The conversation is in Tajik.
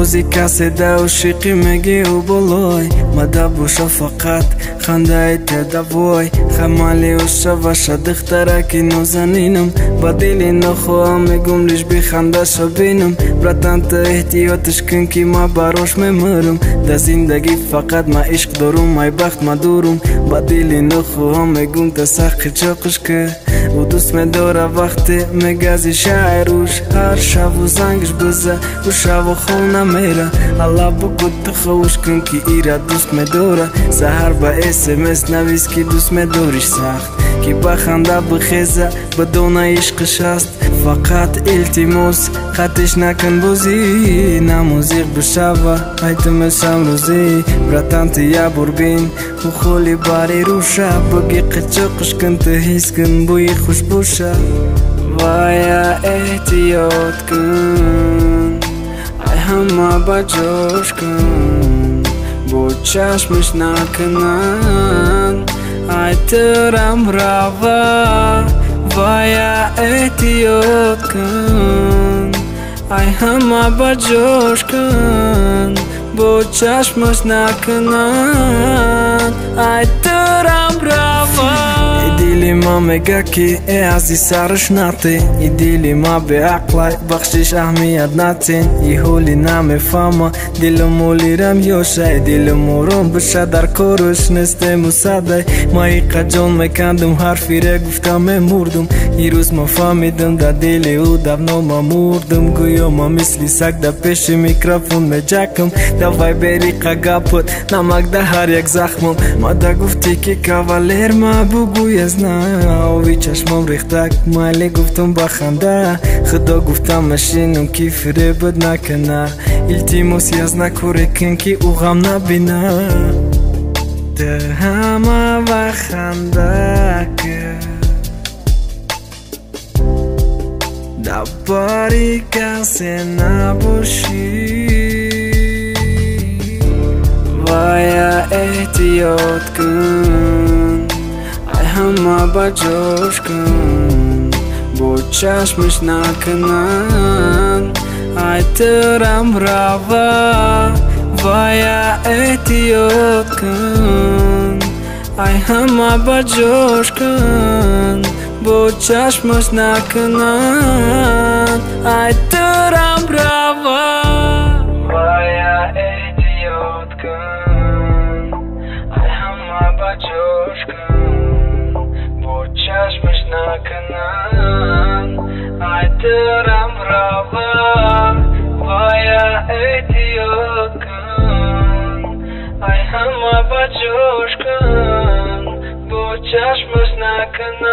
Ҳози касе да ошиқӣ меги ӯ болой. Мада боша фақат хандаи тедавой. Хамали оша ваша духтараки нозанинам. Ба дили нохоҳам мегум лиш бихандаша бинам. Братан, ту эҳтиётш кун ки ма барош мемирам. Да зиндагӣ фақат ма ишқ дорум, ай бахт ма дурум. Ба дили нохоҳам мегум та сахт қичоқиш ки. Ӯ дӯст медора вақте мегази шайруш. Ҳар шаву зангш биза, ӯ шаву хона мера. Алла бугу ту ховуш кун ки ира дӯст медора. Саҳар ба СМС навис ки дӯст медориш сахт. Ки ба ханда бихеза, бидона ишқиш аст. Фақат илтимос, хатиш накун бозӣ. Намозиқ бишава, айтумешам рӯзӣ. Братан, ту як бор бин, ӯ холи бари рӯша. Буги қичоқиш кун, ту ҳис кун бӯи хушбӯша. Вая эҳтиёт кун, ай ҳама ба ҷош кун. Бо чашмиш накунанд, ай турам рава. Вая эҳтиёт кун, ай ҳама ба ҷош кун. Бо чашмаш накунанд, ай турам рава. Дили ма мега ки э азиз сараш нате. И дили ма беақлай, бахшиш аҳамият натен. И ҳоли намефаҳма, дилум олирам ёшай. Дилум ором биша дар корш нестему садай. Ма иқа ҷон мекандум, ҳарфире гуфта мемурдум. Ирӯз ма фаҳмидам, дар дили ӯ давно ма мурдум. Гӯё ма мисли саг дар пеши микрофон меҷакам. Давай бериқа гапот, намак да ҳар як захмам. Ма да гуфтӣ ки кавалер ма бугӯя знаа. Ови чашмом рехтак, майли гуфтум ба ханда. Худо гуфтам машинам ки фиребат накана. Илтимос язна коре кун ки ӯ ғам набина. Ту ҳама вақт ханда кун, дар бари касе набошӣ. Вая эҳтиёт кун, ай ҳама ба ҷош кун. Бо чашмиш накунанд, ай турам рава. Вая эҳтиёт кун, ай ҳама ба ҷош кун. Бо чашмаш накунанд, ай турам рава. Вая эҳтиёт кун, ай ҳама ба ҷош кун. Бо чашмаш накунанд, ай турам рава. Вая эҳтиёт кун, ай ҳама ба ҷош кун. Бо чашмаш накунанд.